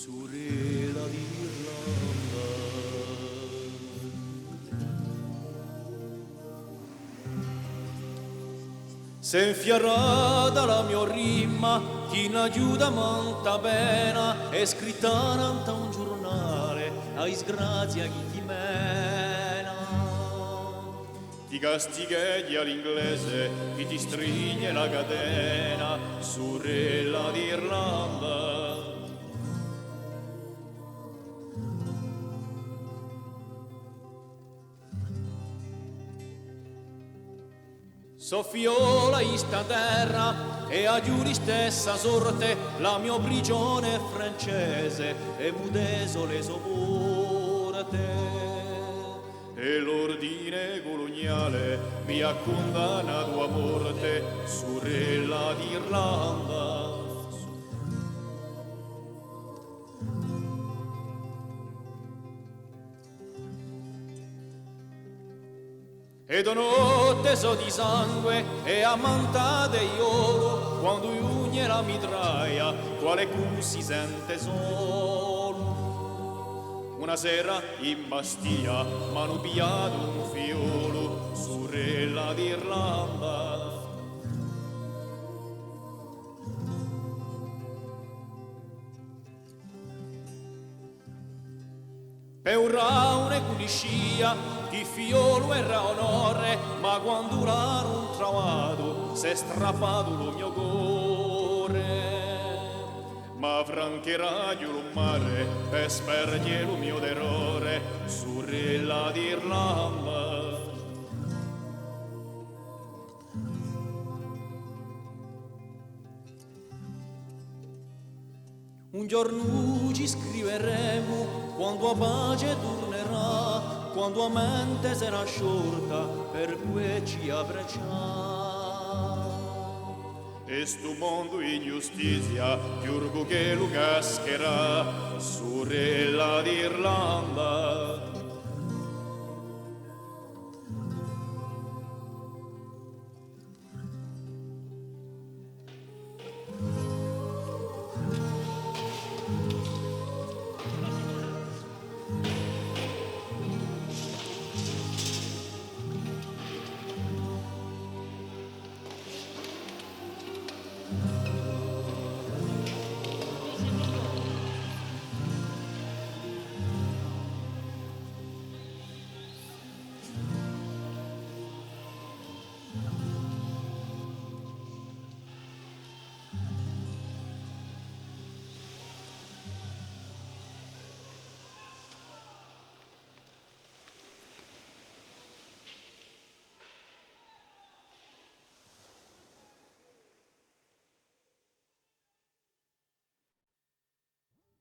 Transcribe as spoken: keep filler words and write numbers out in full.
Surella d'Irlanda. S'hè infiarrata la mio rima, chì n'aghju da manta pena, hè scritta nant'à un ghjurnale, a disgrazia chì ti mena. Ti castigheghja l'inglese, chì ti strigne la catena, surella d'Irlanda. Sò figliola di sta terra è aghju listessa sorte, la mio prigione hè francese è mude sò le so porte. È l'ordine culuniale mi hà cundannatu à morte, surella d'Irlanda. È e to notte sò di sangue è ammantate d'oru, quandu ghjunghje la mitraglia, quale chì si sente solu. Una sera in Bastia m'anu pigliatu un figliolu, surella d'Irlanda. Pè un rame cunniscia chì figliolu era onore, ma quandu l'anu truvatu s'hè strappatu lu mio core. Ma francheraghju lu mare pè sparghje lu mio terrore, surella d'Irlanda. Un ghjornu ci scriveremu, quandu a pace turnerà, quandu a mente serà sciolta, per cui ci abbraccià. È stu mondu in ghjustizia, più orgu ch'ellu cascherà, surella d'Irlanda.